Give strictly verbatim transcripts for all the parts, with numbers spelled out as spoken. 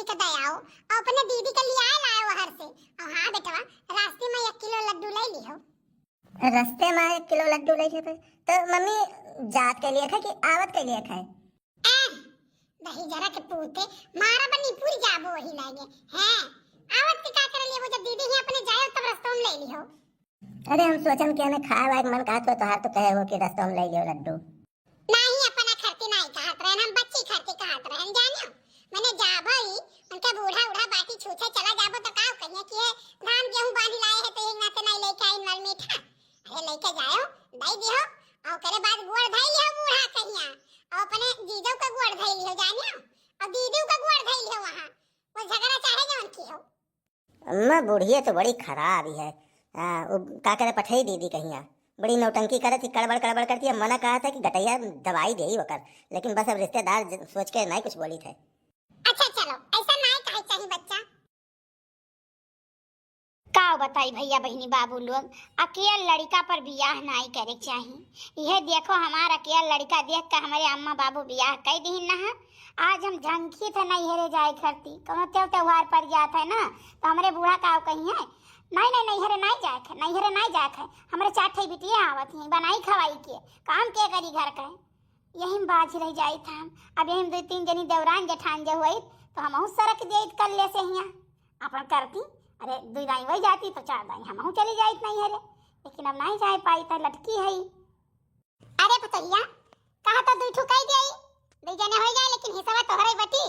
के दे आओ, और अपने दीदी के लिए आए लाओ हर से। और हाँ बेटवा, रास्ते में एक किलो लड्डू ले लिहो। रास्ते में एक किलो लड्डू ले लिहो? तो मम्मी, जात के लिए था कि आवत के लिए था? ए, दही जरा के पूते, मारा बनी पूरी जाबो वही लागे। हैं, आवत के का कर लिए, वो जब दीदी ही अपने जाए तब रास्ते में ले लिहो। अरे हम सोचन कि हमें खाए वाए के मन कहत हो, तोहार तो कहे हो कि रास्ते में ले लिहो लड्डू। नाही, अपना खरती नाही कहत रहन, हम बच्ची खरती कहत रहन, जानियो। मने जाबो ही, उनके बूढ़ा उढ़ा बाटी छूछे चला जाबो तो का कहिए कि ये धान गेहूं बांधी लाए है तो एक नाते नाही लेके आइन वाल मीठा। अरे लेके जाओ, दई दियो, और ओकरे बाद गोड़ धई लियो बूढ़ा कहिया, और अपने जीजो का गोड़ धई लियो जानियो, और दीदी का गोड़ धई लियो वहाँ, वो झगड़ा चाहे जौन की हो। अम्मा, बुढ़िया तो बड़ी खराब ही है। आ, वो का करे, पठई दीदी कहिया। बड़ी नौटंकी करत ही, कड़बड़ कड़बड़ करती है। मना कहा था कि गटैया दवाई देई ओकर, लेकिन बस अब रिश्तेदार ज-, सोच के नहीं कुछ बोली थे। अच्छा चलो, ऐसा नहीं कहे चाहिए बच्चा। का बताई भैया बहिनी बाबू लोग, अकेल लड़िका पर बियाह नाई करे के चाही। इहे देखो हमार अकेल लड़िका देख के हमरे अम्मा बाबू बियाह कई दीन ना है। आज हम झंखी थे नैहरे जाए खरती, कौनो त्यों त्योहार पड़ जात है ना, तो हमरे बूढ़ा का कही है, "नहीं, नहीं, नैहरे नहीं जाए थे, नैहरे नहीं जाए थे, हमरे चार ठे बिटिया आवत ही, बनाई खवाई के, काम के करी घर का।" यही में बाझ रह जाई था हम। अब यही में दो तीन जनी देवरान जेठान जे हुई, तो हमहू सरक जाइत कर ले से हिया। अपन करती, अरे, दुई दाई वही जाती, तो चार दाई हमहू चली जाइत नैहरे, लेकिन अब नहीं जाए पाई, तो लटकी है। अरे पतोहिया, कहा तो दुई ठो कई देई, दुई जने हो जाए, लेकिन हिस्सा तोहरे बटी।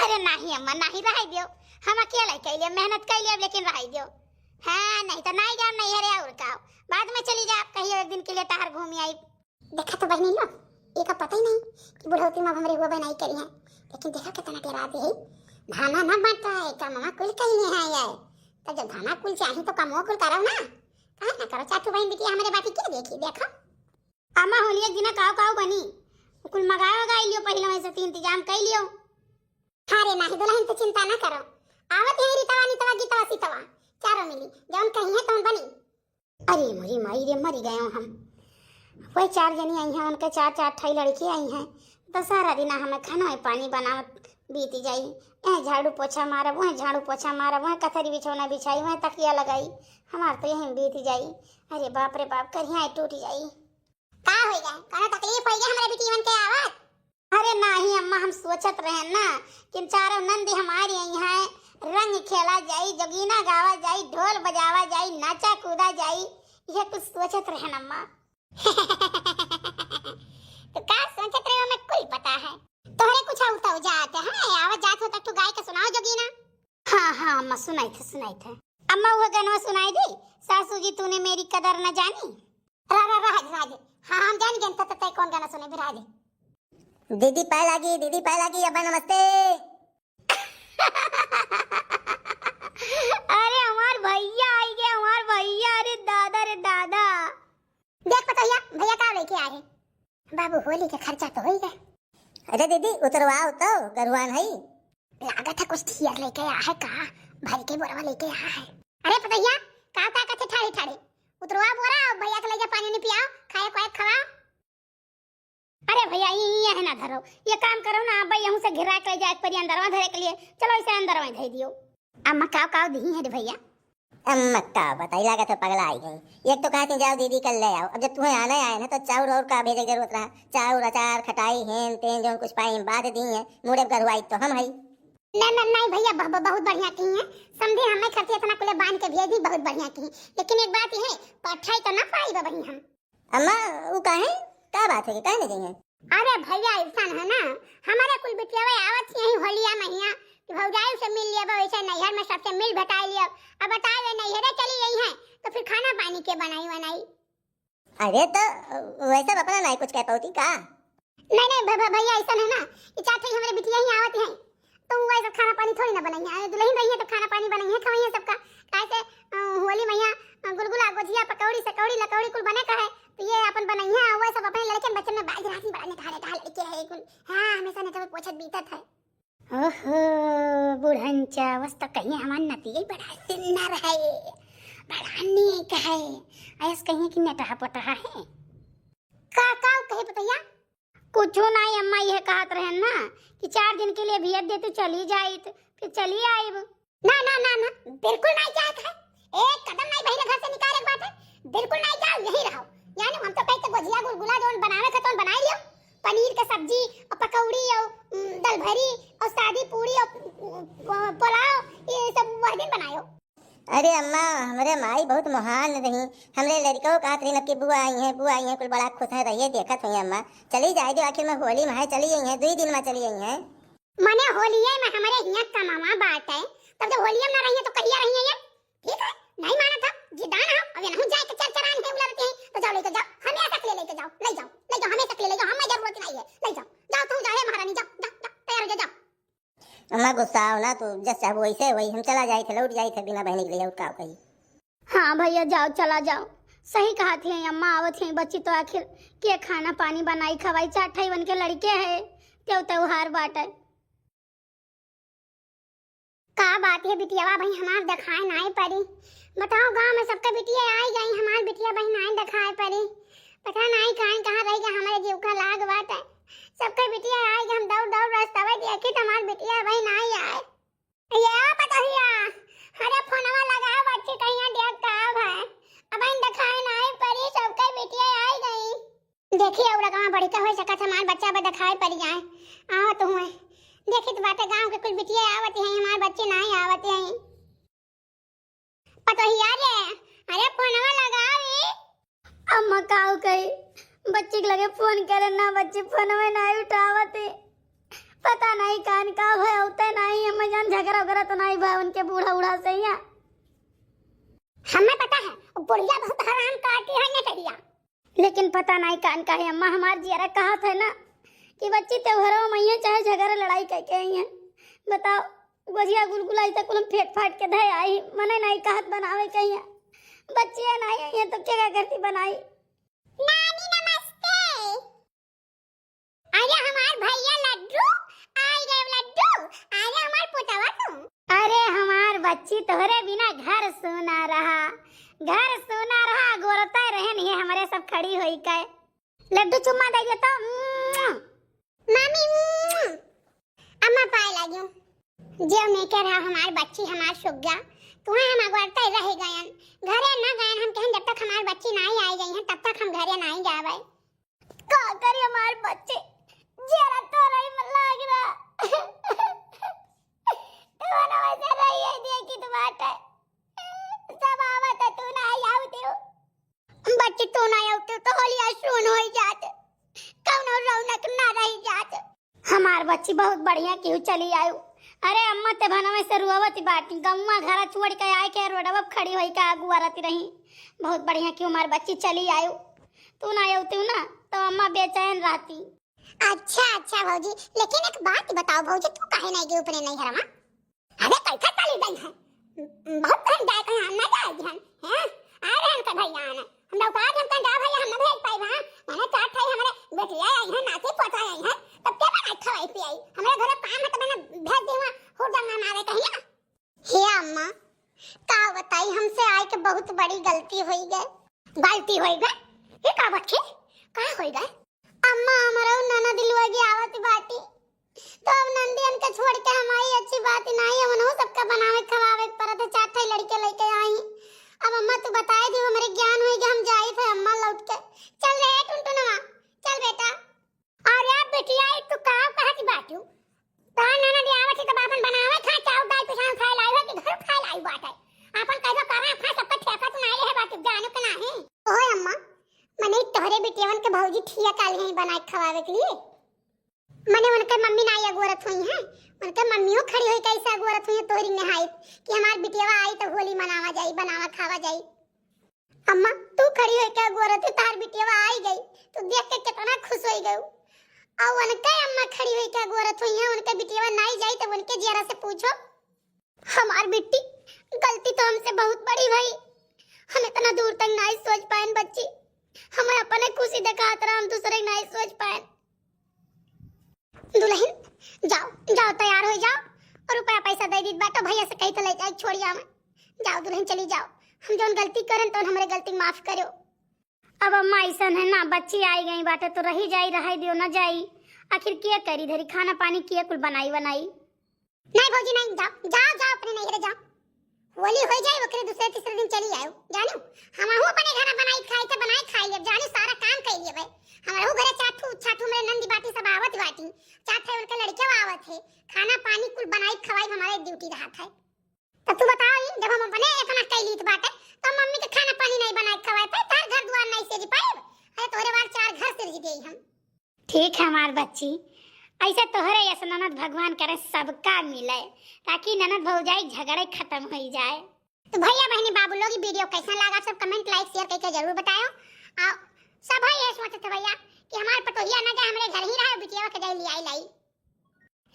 अरे नाही अम्मा, नाही रहाई दियो, हम अकेले कैले, मेहनत कैले, लेकिन रहाई दियो। हाँ, नहीं तो नहीं जाम नैहरे और का, बाद में चली जा, कहियो एक दिन के लिए टहर घूमी आई। देखा तो बहनी लो, एका पता ही नहीं कि बुढ़ौती में अब हमरे हुआ बनाई करी है, लेकिन देखा कितना डरा दे है। धाना ना बांटा है, कमवा कुल कइले है ये। तो जब धाना कुल चाही तो कमवा कुल करो ना, काहे ना करो? चार ठो बहन बिटिया हमरे बाटी के देखी, देखो। अम्मा होलिया के दिना काव काव बनी, कुल मगाए वगाए लियो, पहिले वहीं से इंतजाम कई लियो। हाँ रे नाही दुल्हन, तू चिंता ना करो, आवत है रीतवा, नीतवा, गीतवा, सीतवा, चारों मिली, जौन कही है तौन बनी। अरे मोरी माई रे, मरी गयो हम। वही चार जनी आई हैं, उनके चार चार ठाई लड़की आई हैं, तो सारा दिन हमें खाना पानी बनावत बीत जाई। ए झाड़ू पोछा मारब, वह झाड़ू पोछा मारब, वह कथरी बिछौना बिछाई, वह तकिया लगाई, हमार तो यही बीत जाई। अरे बाप रे बाप, करिया टूट जाई। का होई गए? कौनो तकलीफ होई गए हमरे बिटियवन के आवत? अरे नाही अम्मा, हम सोचत रहे ना कि चारों नंदी हमारी आई हैं, रंग खेला जाई, जोगीना गावा जाई, ढोल बजावा जाई, नाचा कूदा जाई, ये कुछ सोचत रहे ना अम्मा। तो का सोचत रहे, हमें कुल पता है। तोहरे कुछ उताव जात है, आवत जात हो तक तू गाय के सुनाओ जोगीना। हाँ हाँ अम्मा, सुनाई थे, सुनाई थे। अम्मा वो गनवा सुनाई दे, सासू जी तूने मेरी कदर न जानी। रा, रा, राज, राज। हाँ, हम जान गए, त, त, तय कौन गाना सुने, बिराज? दीदी पाए लागी, दीदी पाए लागी, अब्बा नमस्ते। अरे हमार भैया आई गए, हमार भैया, अरे दादा रे दादा। देख पतोहिया, भैया का लेके आए हैं? बाबू, होली के खर्चा तो होई गए। अरे दीदी, उतरवाओ तो, गरुआन है। लागत है कुछ थियर लेके आया है का, भर के बोरवा लेके आया है। अरे पतोहिया, का का कथे ठाड़े ठाड़े? उतरवा बोरा, भैया के ले जा पानी नहीं पियाओ, खाए कोई खवा। अरे भैया, ई, ई है ना धरो, ये काम करो ना, अब यहूं से घिरा के ले जाए परी अंदरवा धरे के लिए। चलो इसे अंदरवा धर दियो। अम्मा काव काव दही है रे भैया? अम्मा का बताई, लागत है पगला आई गई। एक तो कहती जाओ दीदी कल ले आओ, अब जब तुम्हें आना आए ना तो चाउर और का भेजे के जरूरत रहा? चाउर, अचार, खटाई, हेन तेन जौन कुछ पाई बात दी है, मुड़े गरुआई तो हम है। ना ना नहीं भैया, ब-, ब-, बहुत बढ़िया की है, समझे हमें खर्चे इतना कुले बांध के भेज दी, बहुत बढ़िया की। लेकिन एक बात ये है, पठाई तो ना पाई बा बहिन हम। अम्मा, उ काहे? का बात है, काहे नहीं जाइए? अरे भैया, ऐसा है ना, हमारे कुल बिटियावे आवत ही यही होलिया महिया कि भौजाई से मिल लिया, वैसे नैहर में सबसे मिल भेटाई लिया। अब बताए वे नैहरे चली गई हैं, तो फिर खाना पानी के बनाई वनाई? अरे तो वैसे अपना नहीं कुछ कह पाती का? नहीं नहीं भ-, भ-, भैया, ऐसा है ना, ये चार ठे हमारे बिटिया ही आवत हैं, तो वो ऐसा खाना पानी थोड़ी ना बनाई है। दुल्हन रही है तो खाना पानी बनाई है, खवाई है सबका। कैसे, अ, होली महिया, अ, गुलगुला, गोजिया, पकौड़ी, सकौड़ी, लकौड़ी कुल बने का है, तो ये अपन बनाई है, वो सब अपने लड़के बच्चन में बाज रहा थी, बड़ा नेटहा नेटहा लड़के है कुल। हाँ, हमेशा नेटवे पोछत बीतत है। ओहो, बुढ़ंचा, वस तो कहीं हमार नतिये बड़ा सुंदर है, बड़ा नीक है। ऐस कहीं कि नेटहा पोटहा है। का, का कहे पतैया? कुछो नाई अम्मा, यह कहत रहन ना कि चार दिन के लिए भेज देतू, चली जाइत, फिर चली आइब। ना, ना, ना, ना, बिल्कुल नाई जाए के है। एक कदम नाई बहिरे घर से निकाले के बाटे। बिल्कुल नाई जाओ, यहीं रहो। जाने हम तो कह के गोझिया गुलगुला जौन बनावे के तौन बनाई लियो। पनीर के सब्जी और पकौड़ी और, उम, दलभरी और सादी पूड़ी और, उम, पुलाव, ये सब वह दिन बनायो। अरे अम्मा, हमरे माई बहुत महान रही। हमरे लड़िकौ कहत रही कि बुआ आई हैं, बुआ आई हैं, कुल बड़ा खुश हैं, रहिए देखत हुई अम्मा। चली जाए दो, आखिर में होली में है, चली आई हैं, दुई दिन में चली आई हैं। मने होलिये में हमरे हियाँ कमावा बाटे, तब जब होलिये में ना रहिए तो कहिया रहिए ये? ठीक है, नहीं मानत हम, जिद्दान हम, अब ये नहीं जाए के चर चरान है उलरते हैं, तो जाओ लेके जाओ, हमेशा के लिए लेके जाओ, ले जाओ, ले जाओ, हमेशा के लिए ले जाओ, हमें जरूरत नहीं है, ले जाओ, जाओ, तू जाओ, हे महारानी, जाओ, जाओ, जाओ, तैयार हो जा, जाओ। अम्मा गुस्सा हो ना, तू जस चाहबू वैसे वही, हम चला जाए थे, लौट जाए थे बिना बहनी के लिए, और का कही। हाँ भैया, जाओ, चला जाओ। सही कहत ही अम्मा, आवत ही बच्ची तो आखिर के खाना पानी बनाई खवाई, चार ठई उनके लड़िके है, त्यों त्योहार बाटे। का बात है बिटियावा भाई हमार देखाए नाई पड़ी। बताओ गाँव में सबके बिटिया आई गई, हमार बिटिया भाई नाई देखाए पड़ी। पता नाई कान कहाँ रह गया, हमारे जीव का लाग बाटे। सबके बिटिया आई गई, हम दौड़ दौड़ रस्तवे देखी तो हमार बिटिया भाई नाई आए। ये पतोहिया, अरे फोनवा लगाओ बच्ची कहिया देख का है। अब इन देखाए नाई पड़ी, सबके बिटिया आई गई। देखी, और अगवा बढ़ी के हो सकत हमार बच्चा बा देखाए पड़ जाए। आवत हुए। देखी तो बाटे गाँव के कुल बिटिया आवत हैं, हमार बच्ची नाई आवत हैं। पतोहिया रे, अरे फोनवा लगाओ रे। अम्मा काऊ कही, बच्ची के लगे फोन करे ना, बच्ची फोनवा नाई उठावत है। पता नाई कान का भय होते नाई, हम जान झगड़ा वगैरह तो नाई भय उनके बूढ़ा उड़ा से या। हमें पता है, वो बुढ़िया बहुत हराम काटी है नेटरिया। लेकिन पता नाई कान काहे अम्मा हमार जियरा कहत है ना कि बच्ची त्योहारों में ये चाहे झगड़ा लड़ाई करके आई है। बताओ, गोझिया गुलगुला इतना कुल हम फेंक फाट के धय आई, मने नाई कहत बनावे के आई है। बच्चिया नाई आई है तो क्या करती बनाई? नानी नमस्ते। अरे हमार भैया लड्डू, आई गए लड्डू, अरे हमार पुतवा तू। अरे हमार बच्ची तोहरे बिना घर सूना रहा, घर सूना रहा, गोरते रहन ये हमरे सब खड़ी होई के। लड्डू चुम्मा दे दे तो। मामी, अम्मा पाए लागियो। जे में के रहा हमार बच्ची, हमार सुग्गा, तुहे हम अगोरते रह गयन, घरे ना गयन, हम कहें जब तक हमार बच्ची नाई आई गई है तब तक हम घरे नाई जावे। का करी हमार बच्ची, जियरा तोरई में लाग रहा। तू ना वैसे रहिए देखी तो बाटे। सब आवत है, तू ना आई आवती हो। बच्ची तू ना आवती तो होलिया सुन होई जात। कौनो रौनक ना रही जात। हमार बच्ची बहुत बढ़िया केहू चली आयु। अरे अम्मा ते भनवे से रुआवत बाटी, गौवा घरा छोड़ के आए के रोडवा पे खड़ी होई के अगुआरत रही। बहुत बढ़िया केहू हमार बच्ची चली आयु। तू ना आवती ना तो अम्मा बेचैन रहती। अच्छा, अच्छा भौजी, लेकिन एक बात बताओ भौजी, तू काहे नहीं गई अपने नैहरवा? अरे कैसे चली गई है? बहुत कहीं जाए कहीं हम ना जाए जी हम, हैं? आ रहे हैं उनके भैया आने। हम लोग आज हम कहीं जा भैया हम ना भेज पाए वहाँ। मैंने चार ठाई हमारे बेटिया आई है, नाती पोता आई है, तब क्या बनाई खवाई पियाई? हमारे घर काम है तो मैंने भेज दी वहाँ, हो जाना हमारे कहीं ना। हे अम्मा, का बताई, हमसे आए के बहुत बड़ी गलती होई गए। गलती होई गए? ये का बच्चे? का होई गए? अम्मा, हमरा उ ननद लोग आवत बाटी, तो अब नंदियन के छोड़ के हम आई, अच्छी बात नहीं है। उन्हों सबका बनावे खवावे के परत है, चार ठे लड़के लेके आई। अब अम्मा तू बताए दियो, हमरे ज्ञान होई कि हम जाई थे अम्मा लौट के। चल रे टुनटुनवा, चल बेटा। अरे बिटिया, ई तू का कहत बाटू? तोहार ननद आवत ही तब आपन बनावे खा, चाउर दाल पिसान खाए लाई हो कि घर खाए लाई बाटे? आपन कैसो करा खा, सबका ठेका तू नाई रहे बाटू, जानू के नाही? ओए अम्मा, मने तोहरे बिटियावन के भौजी ठिया काली हैं बनाए खवावे के लिए। मने उनके मम्मी नाई अगोरत हुई हैं, उनके मम्मियों खड़ी होई कैसे अगोरत हुई हैं तोहरी नहाई कि हमार बिटियावा आई तो होली मनावा जाई, बनावा खावा जाई। अम्मा, तू खड़ी होई के अगोरत है, तार बिटियावा आई गई, तू देख के कितना खुश होई गयू। और उनके अम्मा खड़ी होई के अगोरत हुई हैं, उनके बिटियावा नाई जाई, तब उनके जियरा से पूछो। हमार बिट्टी, गलती तो हमसे बहुत बड़ी भई, हम इतना दूर तक नाई सोच पाएन बच्ची, हम अपने खुशी देखात रहा, हम दूसरे नाई सोच पाएन। दुल्हन, जाओ, जाओ, तैयार हो जाओ और रुपया पैसा दे दीत बाटो, भैया से कही तो ले जाए छोड़िया में। जाओ दुल्हन, चली जाओ, हम जौन गलती करन तौन हमरे गलती माफ करो। अब अम्मा अइसन है ना, बच्ची आई गई बाटे तो रही जाई, रहाई दियो ना जाई। आखिर के करी धरी खाना पानी, के कुल बनाई बनाई। नहीं भौजी नहीं, जाओ जाओ जाओ, अपने नैहरे जाओ। होली हो जाए, ओकरे दूसरे तीसरे दिन चली आयो। जानो, हमहू अपने घर बनाई खाई थे, बनाई खाई लेब। जानो, सारा काम कर लेब। हमरहू घरे चाठू छाठू मेरे नंदी बाटी सब आवत बाटी, चाहत है उनके लड़के आवत है, खाना पानी कुल बनाई खवाई, हमारे ड्यूटी रहत है। तो तू बताओ, ई जब हम अपने इतना कैली बाटे, तो मम्मी के खाना पानी नहीं बनाई खवाई पाई, तार घर द्वार नहीं सिरजी पाई। अरे तोहरे बार चार घर सिरजी देई हम। ठीक है हमार बच्ची, ऐसे तोहरे यस ननद भगवान करे सबका मिले, ताकि ननद भौजाई झगड़े खत्म हो जाए। तो भैया बहनी बाबू लोग, ई वीडियो कैसन लगा, आप सब कमेंट लाइक शेयर करके जरूर बतायो। और सब भाई ये सोचत है भैया कि हमार पतोहिया ना जाए, हमरे घर ही रहे, बिटिया के जाए लियाई लाई।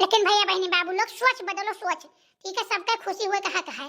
लेकिन भैया बहनी बाबू लोग, सोच बदलो सोच, ठीक है, सबके खुशी हुए के हक है।